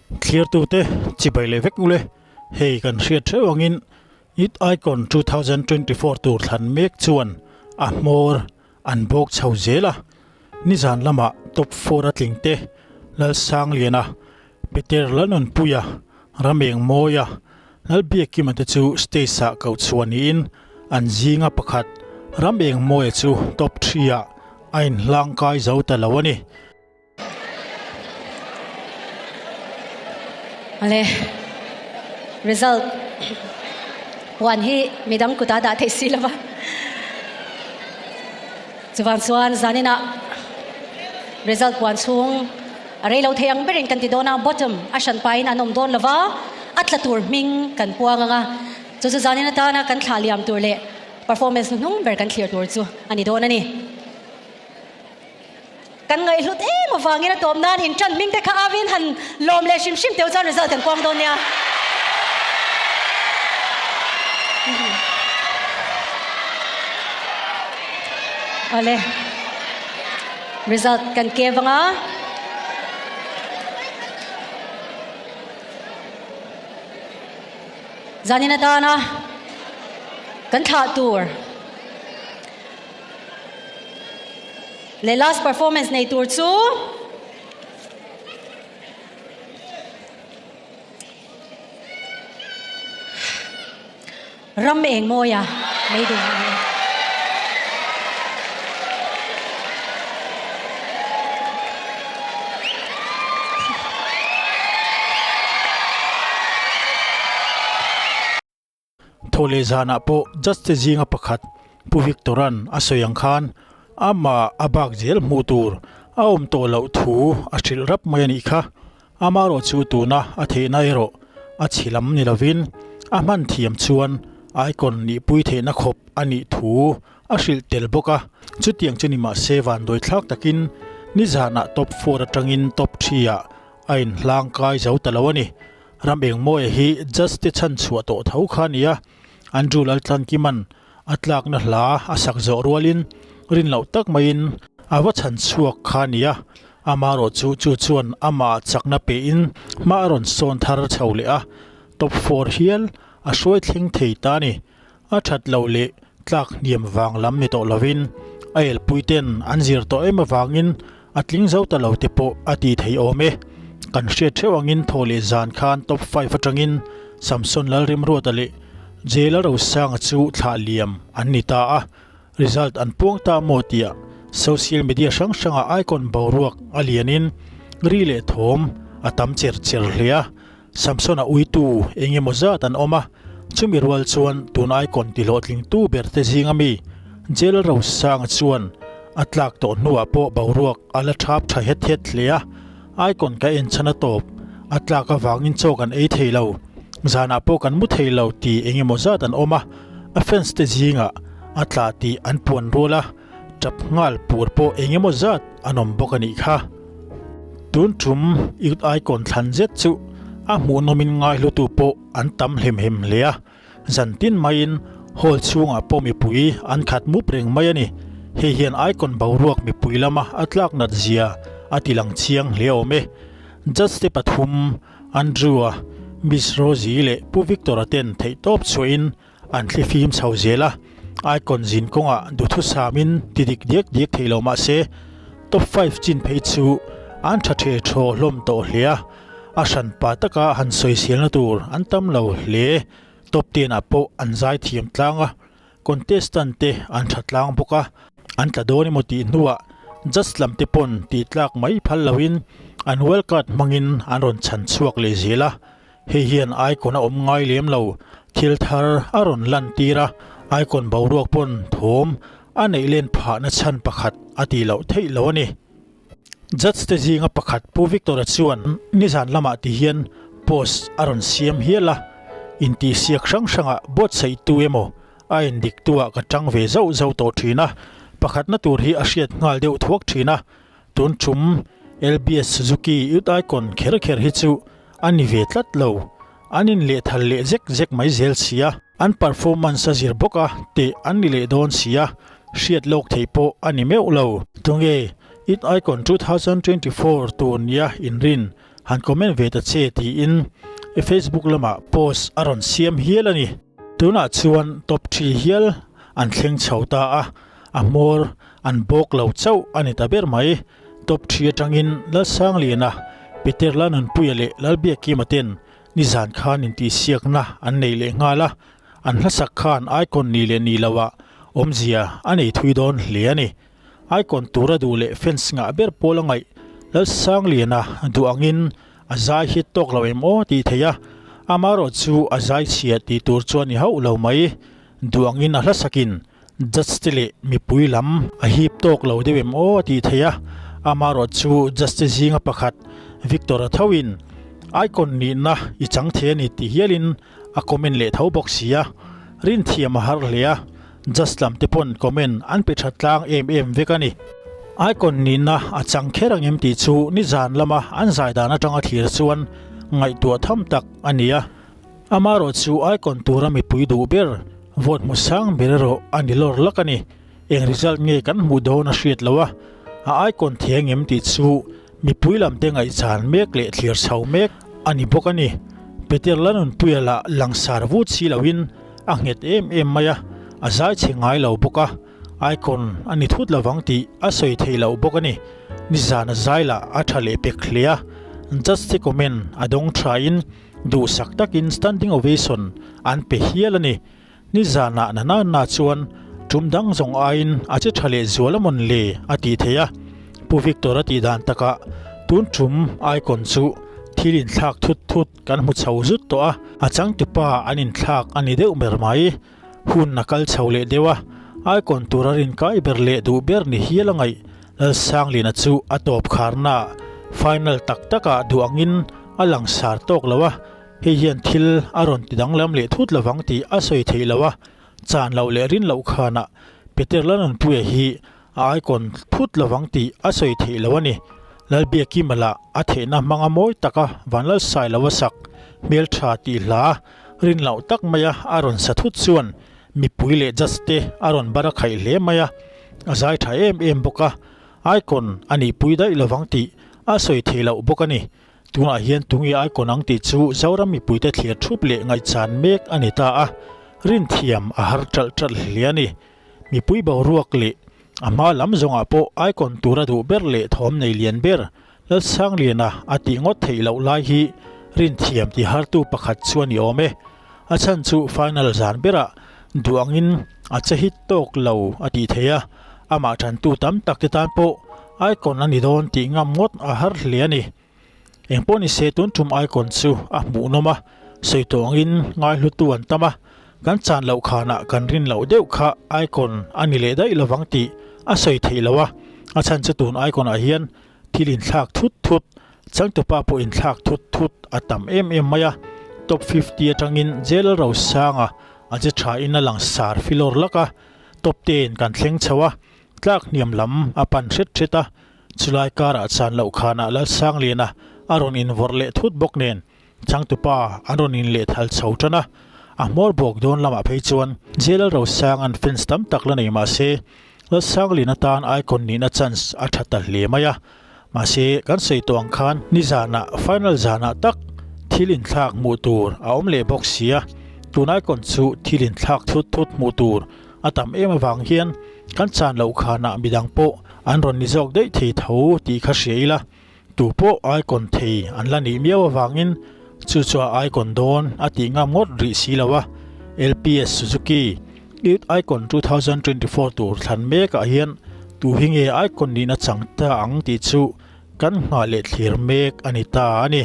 Thlirtute chibai leh vek ule, hei kan hriat theuh angin Youth Icon 2024 tur thlan mek chuan a hmawr an bawk chho zel a, nizan lamah top four a tling te Lalsangliana, Peter Lalnunpuia, Ramengmawia, Lalbiakkima te chu stage ah koh chhuah niin an zinga pakhat Ramengmawia chu top three ah a inhlangkai zo ta lo a ni. Ale result puan hi midang kutah dah theih si lova chuvang chuan zaninah result puan chhung a rei lo thei ang berin kan ti dawn a bottom a hran pahin an awm dawn lova a tla tur hming kan puang ang a chu chu zanin atana kan thlah liam tur leh performance hnuhnung ber kan thlir tur chu a ni dawn a ni. Kan ngaihhlut em avangin a tawp nan in tan hming te kha avin han lawm leh hrim hrim teu chuan result kan kuang dawn nia. Awle result kan ke vanga. Zanin atana kan thlah tur. Leh last performance nei tur chu Ram Engmawia mai ding a ni. Thawhleh zanah pawh judge te zinga pakhat Pu Victor-a'n a sawi ang khan amah a bak zel hmuh tur a awm tawh loh thu a hrilh rap mai a nih kha. Amaherawhchu tuna a theihna erawh a chhi lam ni lovin a hman thiam chuan icon nihpui theihna khawp a nih thu a hrilh tel bawk a. Chutiang chu ni mahse vanduai thlak takin nizanah top four atangin top three ah a inhlang kai zo ta lo a ni. Ram Engmawia hi Judge te chhan chhuah tawh tho kha a ni a, Andrew Laltlankima'n a tlakna hla a sak zawh rualin rin loh tak maiin a va chhan chhuak kha a ni a, amaherawh chu chu chuan amah chakna pehin hma a rawn sawn thar chho leh a, top four hial a hruai thleng thei ta a ni. A that loh leh tlak hniam vang lam ni tawh lovin a elpui ten an zir tawh em avangin a tling zo ta lo te pawh a ti thei awm e. Kan hriat theuh angin thaw leh zan khan top five atangin Samson Lalrimruata leh Jela Rosanga chu thlah liam an ni ta a, result an puang ta maw tia social media hrang hrangah icon boruak a lianin ri leh thawm a tam cher cher hle a. Samsona uitu eng emaw zat an awm a, chumi rual chuan tun icon ti hlawhtlingtu ber te zinga mi Jail Rosanga chuan a tlak tawh hnuah pawh boruak a la thap tha het het hle a, icon ka en chhan a tawp, a tlak avangin chaw kan ei thei lo, zanah pawh kan mu thei lo ti eng emaw zat an awm a, a fans te zingah a tla tih an puan rual a, tap nghal pur pawh eng emaw zat an awm bawk a nih kha. Tun tum Youth Icon thlan zet chu a hmuhnawmin ngaihlutu pawh an tam hlim hem hle a, zan tin maiin hall chhungah pawh mipui an khat mup reng mai a ni. Hei hian Icon boruak mipui lama a tlak nat zia a ti lang chiang hle awm e. Judge te pathum Andrew-a, Miss Rosie leh Pu Victor-a ten theihtawp chhuahin An thli fim chho zel a, Icon zin kawngah duhthusamin ti dik diak diak thei lo mah se, top five chin phei chu an tha the thaw hlawm tawh hle a, a hran pa taka han sawiselna tur an tam lo hle. Top ten ah pawh an zai thiam tlang a, contestant te an tha tlang bawk a, an tla dawn emaw tih hnuah judge lam te pawn tih tlak mai phal loin an wild card hmangin an rawn chhan chhuak leh zel a. Hei hian Icon a awm ngai lem lo, thil thar a rawn lan tir a, Icon boruak pawn thawm a neih len phahna chhan pakhat a tih loh theih lo a ni. Judge te zinga pakhat Pu Victor-a chuan nizan lamah ti hian post a rawn siam hial a, intihsiak hrang hrangah buatsaihtu emaw a endiktu-ah ka tang ve zauh zauh tawh thin a, pakhatna tur hi a hriat nghal deuh thuak thin a, Tun tum LBS Suzuki Youth Icon kher kher hi chu a ni ve tlat lo. An in leh thal leh zek zek mai zel sia. An performance a zir bawk a teh an ni leh dawn sia, hriat lawk theih pawh a ni meuh lo. Tunge Youth Icon 2024 tur nia inrin? han comment ve ta che tiin Facebook lamah post a rawn siam hial a ni. Tunah chuan top thi hial an thleng chho ta a, a hmawr an bawk lo chauh a ni ta ber mai. Top thi atangin Lalsangliana, Peter Lalnunpuia leh Lalbiakkima ten nizan khan intihsiakna an nei leh nghal a, an hlasak khan icon ni leh ni loah awmzia a nei thui dawn hle a ni. Icon tura duh leh fans ngah ber pawl a ngaih Lalsangliana duh angin a zai hit tawk lo em aw tih theih a, amaherawh chu a zai chhia tih tur chu a ni hauh lo mai. Duh angin a hlasakin judge te leh mipui lam a hip tawk lo deuh em aw tih theih a, amaherawh chu judge te zinga pakhat Victor-a thoin Icon nihna i chang thei a ni tih hialin a comment leh tho bawk si a, rinthiam a har hle a, judge lam te pawn comment an pe tha tlang em em vek a ni. Icon nihna a chang kher ang em tih chu nizan lama an zai dan atanga thlir chuan ngaihtuah tham tak a ni a, amaherawh chu icon tura mipui duh ber vote hmu sang ber erawh a ni lawr lak a ni. Eng result nge kan hmuh dawn a hriat loh a, a icon thei ang em tih chu Mipui lamte ngaihchan mek leh thlir chho mek a ni bawk a ni. Peter Lanunpuia lah langsar vut si loin a nghet em em mai a, a zai chhe ngai lo bawk a, icon a ni thut lovang tih a sawi theih loh bawk a ni. Nizan a zai lah a tha leh pek hle a, judge te comment a dawng thain duhsak takin standing ovation an pe hial a ni. Nizanah Nanana chuan tum dang zawng aiin a che tha leh zual a mawn le a tih theih a, Pu Victor a tih dan takah tun tum icon chu thil inthlak thut thut kan hmu chho zut tawh a, a changtupa an inthlak a ni deuh ber mai. Hun a kal chho leh deuh a, icon tura rinkai ber leh duh ber ni hial a ngaih Lalsangliana chu a tawp kharnaah final tak takah duh angin a langsar tawk lo a, Hei hian thil a rawn ti danglam leh thut lovang tih a sawi theih loh a, chan loh leh rin loh khanah Peter Lalnunpuia hi a icon thut lovang tih a sawi theih loh a ni. Lalbiakima lah a theihna hmanga mawi taka Vanlalsai lo a sak hmeltha tih hla rin loh tak maia a rawn sa thut chuan mipui leh judge te a rawn bar a khaih hle mai a, a zai tha em em bawk a, icon a nihpui daih lovang tih a sawi theih loh bawk a ni. Tunah hian tunge icon ang tih chu Zoram mipuite thlir thup leh ngaihchan mek a ni ta a, rinthiam a har ṭalh ṭalh hle a ni. Mipui boruak leh a hma lam zawngah pawh icon tura duh ber leh thawm nei lian ber Lalsangliana a tih ngawt theih loh lai hi rinthiam ti hartu pakhat chu a ni awm e. A chhan chu final zan berah duh angin a che hit tawk lo a tih theih a, amah ṭantu tam tak te tan pawh Icon a ni dawn tih ngam ngawt a har hle a ni. Engpawh ni se tun tum Icon chu a hmuhnawm a, sawi tawh angin ngaihlutu an tam a, kan chan loh khanah kan rin loh deuh kha Icon a ni leh daih lovang tih a sawi theih loh a, a chhan chu tun Icon ah hian thil inthlak thut thut, changtupa pawh inthlak thut thut a tam em em mai a, top 50 atangin Jail Rosanga a che tha in a langsar filawr lak a, top ten kan thleng chho a, Tlak hniam lam a pan hret hret a, chulai karah chan loh khanah Lalsangliana a rawn invawrh leh thut bawk nen changtupa an rawn inlehthal chho tan a, a hmawr bawk dawn lamah phei chuan Jail Rosanga'n fans tam tak la nei mah se Lalsangliana tan icon nihna chance a tha ta hle mai a, mahse kan sawi tawh ang khan nizanah final zanah tak thil inthlak hmuh tur a awm leh bawk si a, tun icon chu thil inthlak thut thut hmuh tur A tam em avang hian kan chan loh khanah midang pawh an rawn ni zawk daih thei tho tih kha hria ila, tu pawh icon thei an la nih miau avangin chu chu a icon dawn a tih ngam ngawt rih si lo a. LPS Suzuki Youth Icon 2024 tur thlan mekah hian tu hi nge icon nihna chang ta ang tih chu kan nghah leh thlir mek a ni ta a ni.